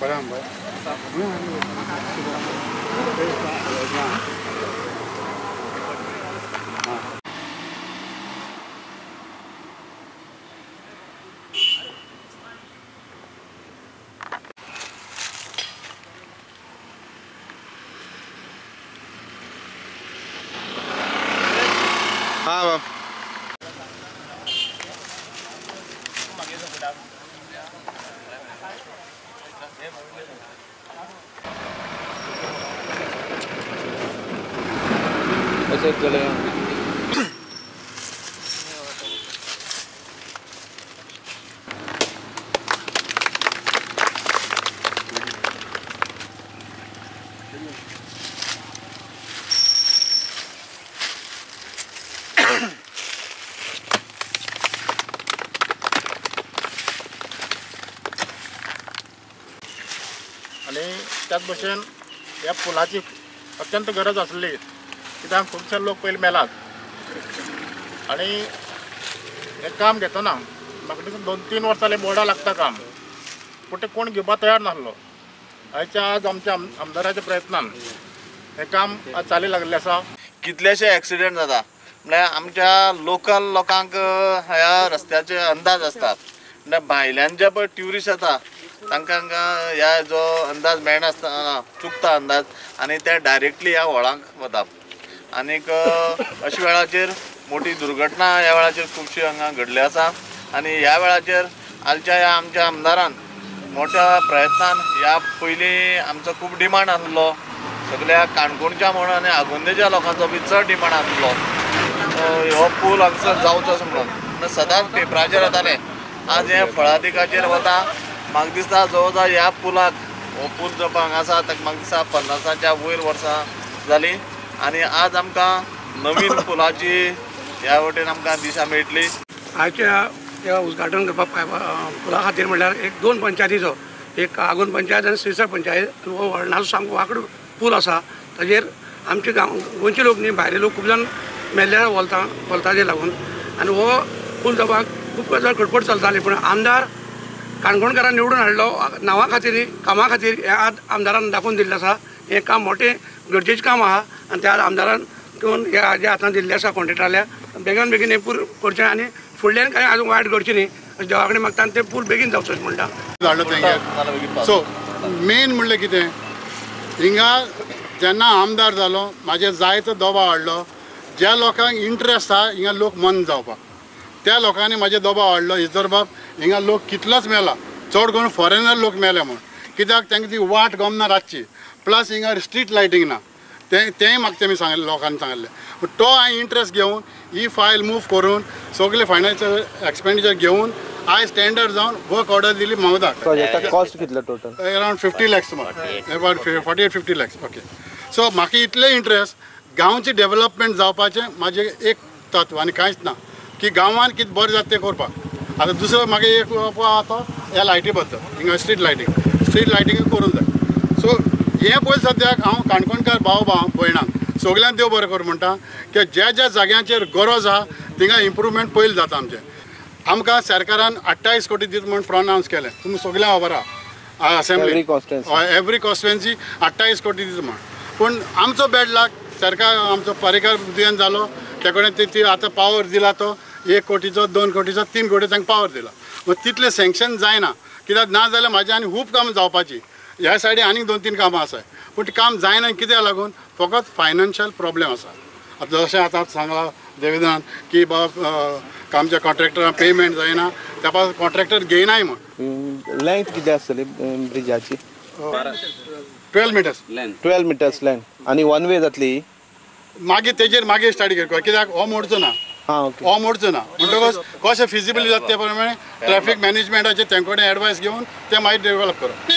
हाँ ऐसे चले। आनी त्याच भशेन ह्या पुलाची अत्यंत गरज आसली कित्याक खुबशे लोक पयलीं मेलात आनी हें काम घेतना म्हाका दिसता 2-3 वर्सां जालीं बोर्डा लागता काम, पूण तें कोण घेवपाक तयार नासलो. आयच्या आज आमच्या आमदाराच्या प्रयत्नान हें काम आज चाली लागिल्लें आसा. कितलेशे एक्सिडेंट जाता म्हळ्यार आमच्या लोकल लोकांक ह्या रस्त्याचे अंदाज आसतात, म्हळ्यार भायल्यान जे पळय ट्युरिस्ट येता तांकां ह्या जो अंदाज मेळनासतना चुकता अंदाज आनी ते डायरेक्टली ह्या व्हळांक वता. आनीक अशा वेळाचेर मोठी दुर्घटना ह्या वेळाचेर खुबशी हांगा घडली आसा आनी ह्या वेळाचेर आलच्या ह्या आमच्या आमदारान मोठ्या प्रयत्नान ह्या पयलीं आमचो खूब डिमांड आसलो सगळ्या काणकोणच्या म्हणून आनी आगोंदेच्या लोकांचो बी चड डिमांड आसलो हो पूल हांगसर जावचो असो म्हणून सदांच पेपराचेर येतालें. आज हें फळादिकाचेर वता. म्हाका दिसता जवळ जवळ ह्या पुलाक हो पूल जो हांगा आसा ताका म्हाका दिसता 50च्या वयर वर्सां जालीं आनी आज आमकां नवीन पुलाची ह्या वटेन आमकां दिशा मेळटली. आयच्या ह्या उद्घाटन करपाक पुला खातीर म्हणल्यार एक 2 पंचायतीचो, एक आगोंद पंचायत आनी श्रीसर पंचायत, हो वळणाचो सामको वांकडो पूल आसा. ताजेर आमचे गांव गोंयचे लोक न्ही भायले लोक खूब जाण मेल्ले वोलता वोलताचेर लागून आनी हो पूल जावपाक खूब गजाल खटपट चलताली, पूण आमदार काणकोणकारान निवडून हाडलो नांवा खातीर न्ही कामा खातीर हें आज आमदारान दाखोवन दिल्लें आसा. हें काम मोठें गरजेचें काम आहा आनी त्या आमदारान घेवन ह्या जे हातान दिल्लें आसा कॉन्ट्रेक्टराल्या बेगीन बेगीन हें पूल करचें आनी फुडल्यान कांय आजून वायट करचें न्ही अशें देवा कडेन मागता आनी तें पूल बेगीन जावचो अशें म्हणटा. धाडलो तेंगेर. सो मेन म्हणलें कितें, हिंगा जेन्ना आमदार जालो म्हाजेर जायतो दबाव हाडलो. ज्या लोकांक इंट्रस्ट आहा हिंगा लोक मन जावपाक त्या लोकांनी म्हाजेर दबाव हाडलो. हिजर बाब हिंगा लोक कितलोच मेला, चड करून फॉरेनर लोक मेले म्हूण, कित्याक तांकां ती वाट गमना रातची, प्लस हिंगा स्ट्रीट लायटींग ना, तेंय म्हाका तेमी सांगलें लोकांनी सांगलें. पूण तो हांवें इंट्रस्ट घेवन ही फायल मूव करून सगळे फायनान्शियल एक्सपेंडिचर घेवन आयज टेंडर जावन वर्क ऑर्डर दिली ममदाक. कॉस्ट कितलो टोटल? अरावंड 50 लॅक्स सुमार, अबाउट 48-50 लॅक्स. ओके, सो म्हाका इतलें इंट्रस्ट गांवची डेवलपमेंट जावपाचें म्हाजें एक तत्व आनी कांयच ना की गांवान कितें बरें जाता तें करपाक. आतां दुसरो म्हाका एक आहा तो ह्या लायटी बद्दल, हिंगा स्ट्रीट लायटींग, स्ट्रीट लायटींग करूंक जाय. सो हें पयलीं सद्याक हांव काणकोणकार भाव भाव भयणांक सगल्यांक देव बरें करूं म्हणटा की ज्या ज्या जाग्यांचेर गरज आहा थिंगा इम्प्रूवमेंट पयलीं जाता आमचें. आमकां सरकारान 28 कोटी दीत म्हूण प्रोनावन्स केलें, तुमी सगल्यांक खबर आहा असेंब्ली एवरी कॉन्स्टिट्युएन्सी 28 कोटी दीत म्हूण. पूण आमचो बॅड लाक सरकार आमचो पर्रीकार दुयेंत जालो त्या कडेन ती आतां पावर दिला तो 1 कोटीचो 2 कोटीचो 3 कोटी तांकां पावर दिला. मग तितलें सँक्शन जायना कित्याक ना जाल्यार म्हाजें आनी खूब कामां जावपाची ह्या सायडीन आनीक 2-3 कामां आसाय, पूण ती काम जायना कित्याक लागून फकत फायनान्शियल प्रॉब्लेम आसा. आतां जशें आतां सांगलां देवेंद्रान की बाबा आमच्या कॉन्ट्रॅक्टरान पेमेंट जायना त्या पासून कॉन्ट्रॅक्टर घेयनाय म्हूण. लेंथ कितें आसतली ब्रिजाची? 12 मिटर्स. 12 मिटर्स लेंथ आनी वन वे जातली मागीर तेजेर मागीर स्टार्ट करपाक, कित्याक हो मोडचो ना, हो मोडचो ना म्हणटकच कशें फिजिबल जाता ते प्रमाणे ट्रॅफिक मॅनेजमेंटाचे तेंचे कडेन एडवायस घेवन ते मागीर डेवलप करप.